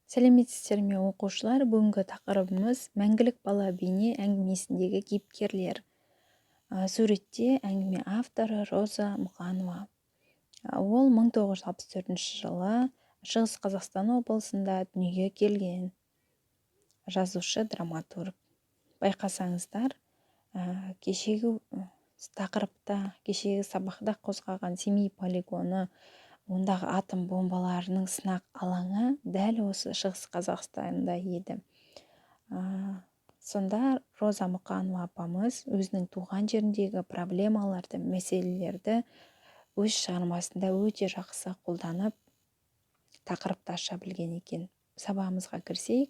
Сәлеметсіздер ме, оқушылар! Бүгінгі тақырыбымыз: «Мәңгілік бала бейне» әңгімесіндегі кейіпкерлер. Суретте әңгіме авторы Роза Мұқанова. Ол 1964 жылы Шығыс Қазақстан облысында дүниеге келген жазушы, драматург. Байқасаңыздар, кешегі тақырыпта, кешегі сабақта қозғаған Семей полигоны, ондағы атом бомбаларының сынақ алаңы дәл осы Шығыс Қазақстанда еді. Сонда Роза Мұқанова апамыз өзінің туған жеріндегі проблемаларды, мәселелерді өз шығармасында өте жақсы қолданып, тақырыпты аша білген екен. Сабағымызға кірісейік.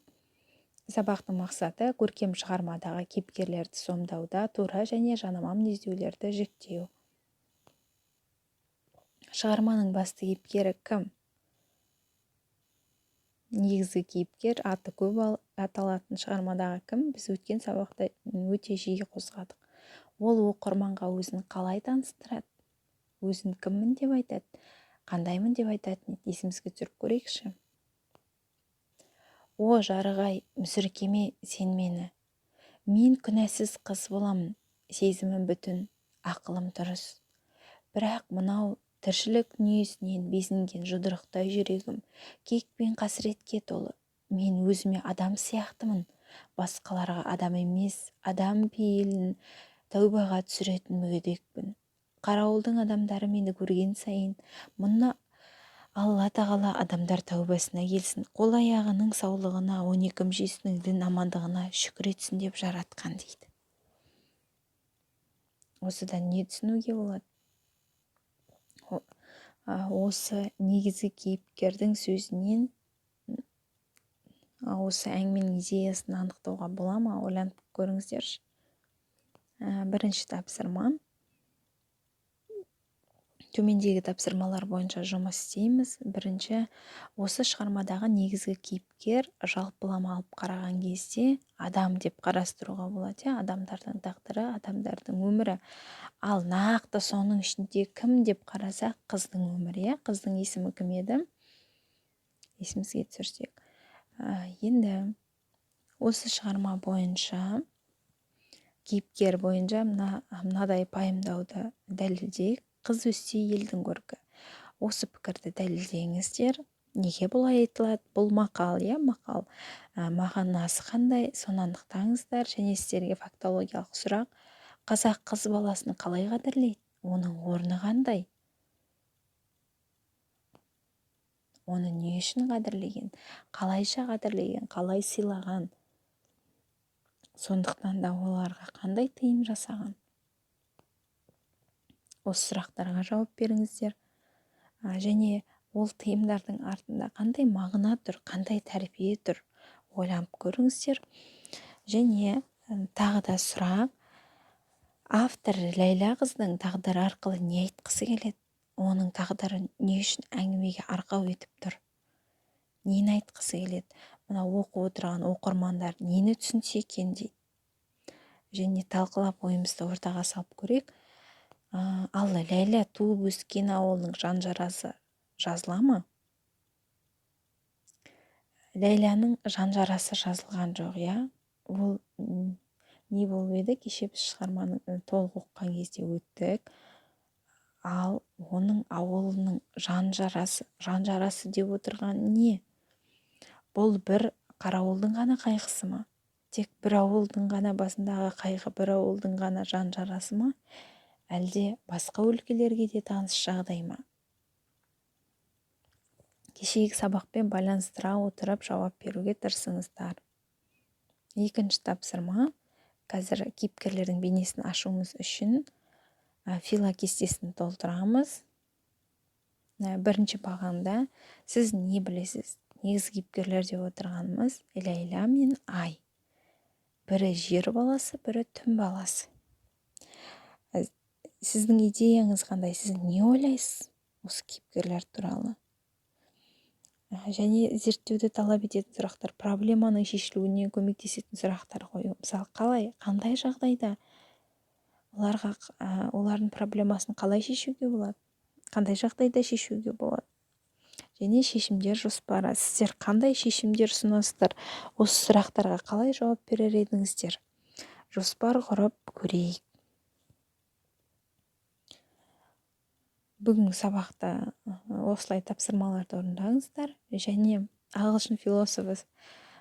Сабақтың мақсаты: көркем шығармадағы кейіпкерлерді сомдауда тура және жанама мінездеулерді жіктеу. Шығарманың басты кейіпкері кім? Негізгі кейіпкер, аты көп аталатын шығармадағы кім? Біз өткен сабақта өте жиі қозғадық. Ол оқырманға өзін қалай таныстырады? Өзін кіммін деп айтады, қандаймын деп айтатын еді? Есімізге түсіріп көрейікші. О, жарық ай, мүсіркеме сен мені. Мен күнәсіз қыз боламын, сезімім бүтін, ақылым дұрыс. Бірақ мынау тіршілік дүниесінен безінген жұдырықтай жүрегім кек пен қасіретке толы. Мен өзіме адам сияқтымын, басқаларға адам емес, адам пейілін тәубаға түсіретін мүгедекпін. Қарауылдың адамдары мені көрген сайын: «Мұны Алла тағала адамдар тәубасына келсін, қол аяғының саулығына, 12 мүшесінің дін амандығына шүкір етсін деп жаратқан», — дейді. Осыдан не түсінуге болады? Осы негізгі кейіпкердің сөзінен осы әңгіменің идеясын анықтауға бола ма? Ойланып көріңіздерші. Бірінші тапсырма. Төмендегі тапсырмалар бойынша жұмыс істейміз. Бірінші, осы шығармадағы негізгі кейіпкер жалпылама алып қараған кезде адам деп қарастыруға болады, иә, адамдардың тағдыры, адамдардың өмірі. Ал нақты соның ішінде кім деп қарасақ, қыздың өмірі, иә. Қыздың есімі кім еді, есімізге түсірсек? Енді осы шығарма бойынша, кейіпкер бойынша мынадай пайымдауды дәлелдейік: «Қыз өссе, елдің көркі». Осы пікірді дәлелдеңіздер. Неге бұлай айтылады? Бұл мақал, иә, мақал. Мағынасы қандай, соны анықтаңыздар. Және сіздерге фактологиялық сұрақ: қазақ қыз баласын қалай қадірлейді? Оның орны қандай? Оны не үшін қадірлеген, қалайша қадірлеген, қалай сыйлаған? Сондықтан да оларға қандай тыйым жасаған? Осы сұрақтарға жауап беріңіздер. Және ол тыйымдардың артында қандай мағына тұр, қандай тәрбие тұр, ойланып көріңіздер. Және тағы да сұрақ: автор Ләйлә қыздың тағдыры арқылы не айтқысы келеді? Оның тағдыры не үшін әңгімеге арқау етіп тұр? Нені айтқысы келеді? Мына оқып отырған оқырмандар нені түсінсе екен дейді? Және талқылап, ойымызды ортаға салып көрейік. Ал Ләйлә туып өскен ауылының жан жарасы жазыла ма? Ләйләнің жан жарасы жазылған жоқ, иә. Ол не болып еді? Кеше біз шығарманы толық оқыған кезде өттік. Ал оның ауылының жан жарасы, жан жарасы деп отырған не? Бұл бір Қарауылдың ғана қайғысы ма? Тек бір ауылдың ғана басындағы қайғы, бір ауылдың ғана жан жарасы ма, әлде басқа өлкелерге де таныс жағдай ма? Кешегі сабақпен байланыстыра отырып жауап беруге тырысыңыздар. Екінші тапсырма. Қазір кейіпкерлердің бейнесін ашуымыз үшін фила кестесін толтырамыз. Бірінші бағанда сіз не білесіз? Негізгі кейіпкерлер деп отырғанымыз Ләйла мен Ай. Бірі жер баласы, бірі түн баласы. Сіздің идеяңыз қандай? Сіз не ойлайсыз осы кейіпкерлер туралы? Және зерттеуді талап ететін сұрақтар, проблеманың шешілуіне көмектесетін сұрақтар қою. Мысалы, қалай, қандай жағдайда оларға, олардың проблемасын қалай шешуге болады, қандай жағдайда шешуге болады? Және шешімдер жоспары. Сіздер қандай шешімдер ұсынасыздар? Осы сұрақтарға қалай жауап берер едіңіздер? Жоспар құрып көрейік. Бүгінгі сабақта осылай тапсырмаларды орындаңыздар. Және ағылшын философы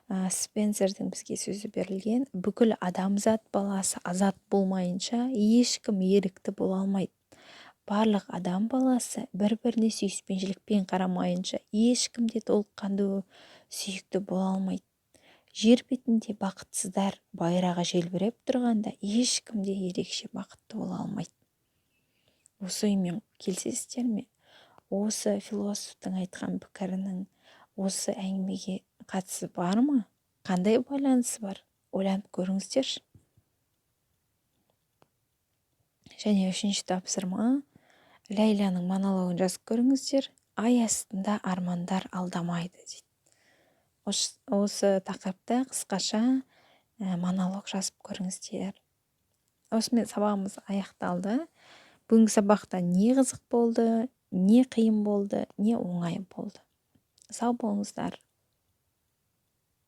Спенсердің бізге сөзі берілген: бүкіл адамзат баласы азат болмайынша, ешкім ерікті бола алмайды. Барлық адам баласы бір-біріне сүйіспеншілікпен қарамайынша, ешкім де толыққанды сүйікті бола алмайды. Жер бетінде бақытсыздар байрағы желбіреп тұрғанда, ешкім де ерекше бақытты бола алмайды. Осы оймен келісесіздер ме? Осы философтың айтқан пікірінің осы әңгімеге қатысы бар ма? Қандай байланысы бар? Ойланып көріңіздерші. Және үшінші тапсырма: Ләйләнің монологын жазып көріңіздер. «Ай астында армандар алдамайды», – дейді. Осы тақырыпта қысқаша монолог жазып көріңіздер. Осымен сабағымыз аяқталды. Бүгінгі сабақта не қызық болды, не қиын болды, не оңай болды? Сау болыңыздар.